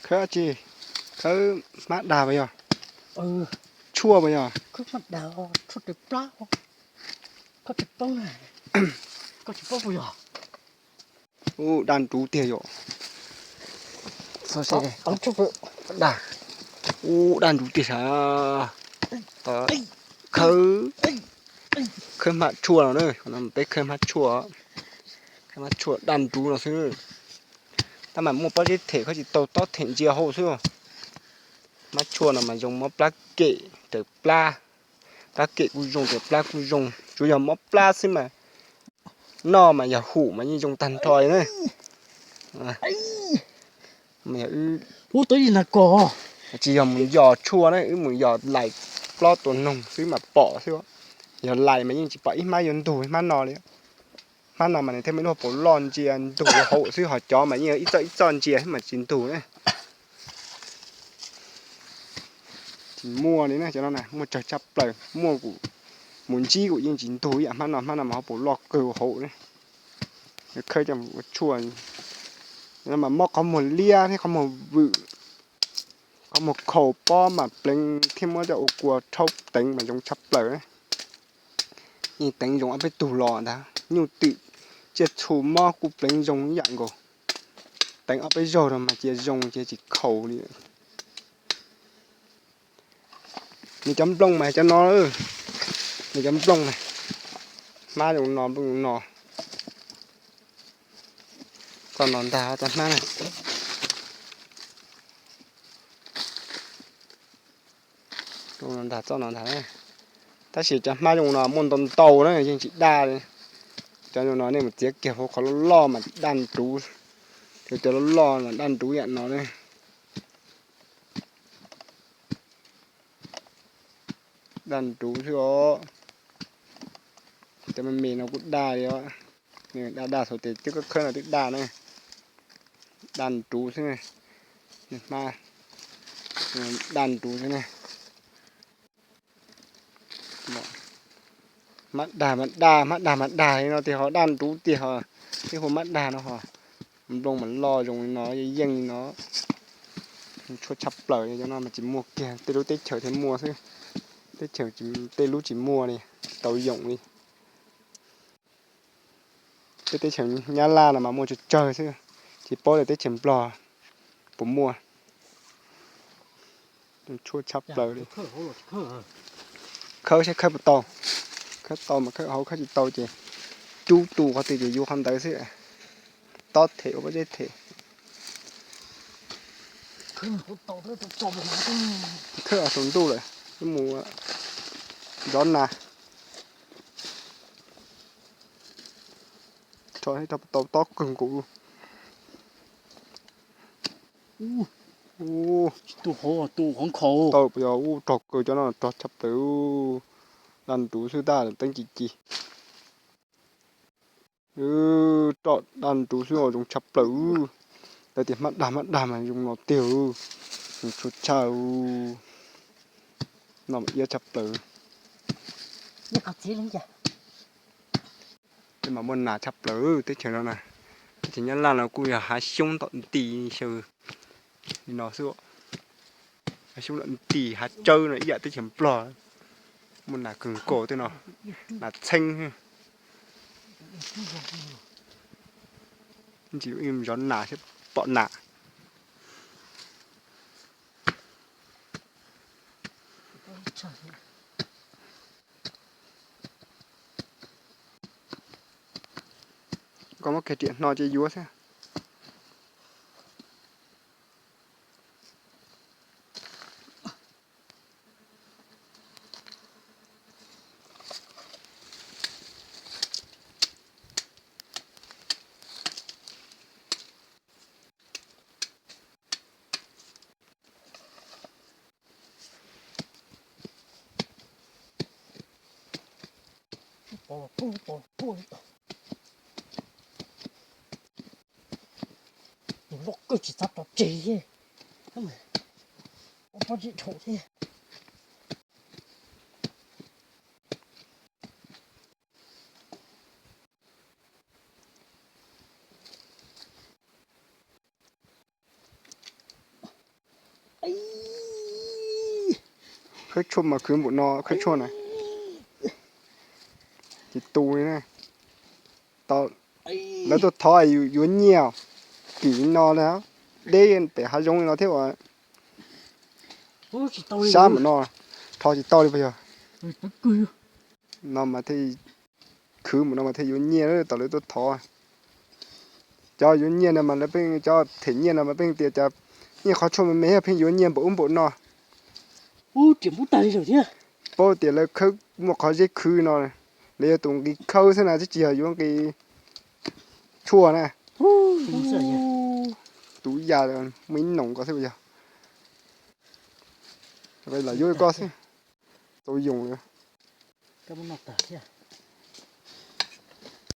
Khawb tsi? Khawb hmab dag puas yog? Tshuaj puas yog? Ub, daj ntuv tiag yom. Ub, daj ntuv tiag sav. Khawb, khawb hmab tshuaj no na, peb khawb hmab tshuaj, khawb hmab tshuaj daj ntuv no xwb. Tab mas muaj pob zeb them koj tsis tau tob them ntsia hauv xwb. Hmab tshuaj no mas zoo mob plab kem raws plab, plab kem kuj zoo raws plab kuj zoo, tsuas yog mob plab xwb mas noj mas yog hum mas yeej zoo tag nrho li na. Tsis yog mus yos tshuaj na, wb mus yos lais plob tua noog xwb mas pom xwb. Yog lais mas yeej tsis pom ib hmab yuav ntug ib hmab no li. Hmab no mas nws thiaj muaj ib lub hauv paus loj ntsia ntug hauv xwb, ho cov mas yeej ib txoj ib txoj ntsia xwb mas tsis ntug na. Tsis muaj li na, cov no na muaj tsawg tshaj plaws, muaj kuv mus ntsib kuv yeej tsis ntug ib yam hmab no, hmab no mas hauv paus loj kawg hauv na. Khawb coj ua tshuaj, mas mob qhov muag liab thiab qhov muag vwm, qhov muag khaus pob mas pleev thiab muab coj ua kua rhaub teev mas zoo tshaj plaws. Yeej teev zoo ob peb tug los ntag, nyuj twm tsiaj txhu mob kuj pleev zoo ib yam nkaus. Teev ob peb zaug no mas cia zoo cia tsis khaus li. Nws cov nplooj mas cov no, nws cov nplooj na, hmab zoo no nplooj zoo no. Txoj no ntag cov hmab na. Ntag txoj no ntag. Tab sis cov hmab zoo no muaj ntau ntau na yeej tsis daj li. Cov zoo no nej mus txiav kiag hauv qhov loj loj mas daj ntuv, cov loj loj mas daj ntuv yam no ne. Daj ntuv xwb os. Cov me me no kuj daj li os. Daj daj xav tias twb khawb khawb no twb daj na. Daj ntuv xwb ne. Hmab daj ntuv xwb ne. Hmab dag mas dag, hmab dag mas dag li no tiag, ho daj ntuv tiag ho. Ib hu hmab dag no ho, nplooj mas loj zoo li no, yeej yeej li no. Tshuaj tshaj plaws li, cov no mas tsis muaj kiag, tej lub teb chaws thiaj muaj xwb. Teb chaws, tej lub tsis muaj li, tsis tau yoom li. Peb teb chaws Nyab Laj no mas muaj tsawg tsawg xwb, tsis paub tias teb chaws Nplog puas muaj. Tshuaj tshaj plaws li. Khawb saib khawb puas tau, khawb tau mas khawb, hauv khawb tsis tau ces cub tu qhov twg ces yuav qhov ntawd xwb. Tob them ua pob zeb them. Khawb saum ntuj lawm, mus zov nas. Rho, rho tau tob kawg nkaus. Tsis tu hauv, tu hauv nkhaus. Tau puas yog? Ub, rog kawg, cov no rog tshaj plaws. Daj ntuv xwb, tab teeb ci ci. Roj daj ntuv xwb os, zoo tshaj plaws. Lawv tias hmab dag hmab dag mas zoo no tiag, zoo tshua tshaj. No mas iab tshaj plaws. Tej mas muaj nas tshaj plaws teb chaws no na. Teb chaws Nyab Laj no kuj yog hav xyoob tom nti xyaw li no xwb. Hav xyoob tom nti, hav tsawb no ib yam teb chaws Nplog. Muaj nas kawg nkaus tej no, nas txheeb. Tsis zov nas thiab pom nas. Koj muab kiag riam hno ces yuav xwb. Tus loj kawg tsis txhob rau tseg, ua pob zeb dhau thiab. Khawb tshuaj mas khwv npaum no, khawb tshuaj na. Ces tu li na. Lawv tuaj thov yuav nyiaj, kim no na, deb pem hav zoov li no thiab uas sab npaum no, thov tsis tau li puas yog? No mas thiaj khwv npaum no mas thiaj yuav nyiaj, tam lawv tuaj thov. Cov yuav nyiaj no mas lawv pheej, cov them nyiaj no mas pheej tias cas nyiaj qhov tshuaj me me thiab pheej yuav nyiaj npaum ub npaum no. Paub tias lawv khawb muaj qhov zeb khwv no, lawv yuav tus nqi khawb xwb na, twb tsis yog yuav nqi tshuaj na. Tus ya muaj ib noom ko xwb puas yog? Los yuav koj xwb. Tau yoos lawm.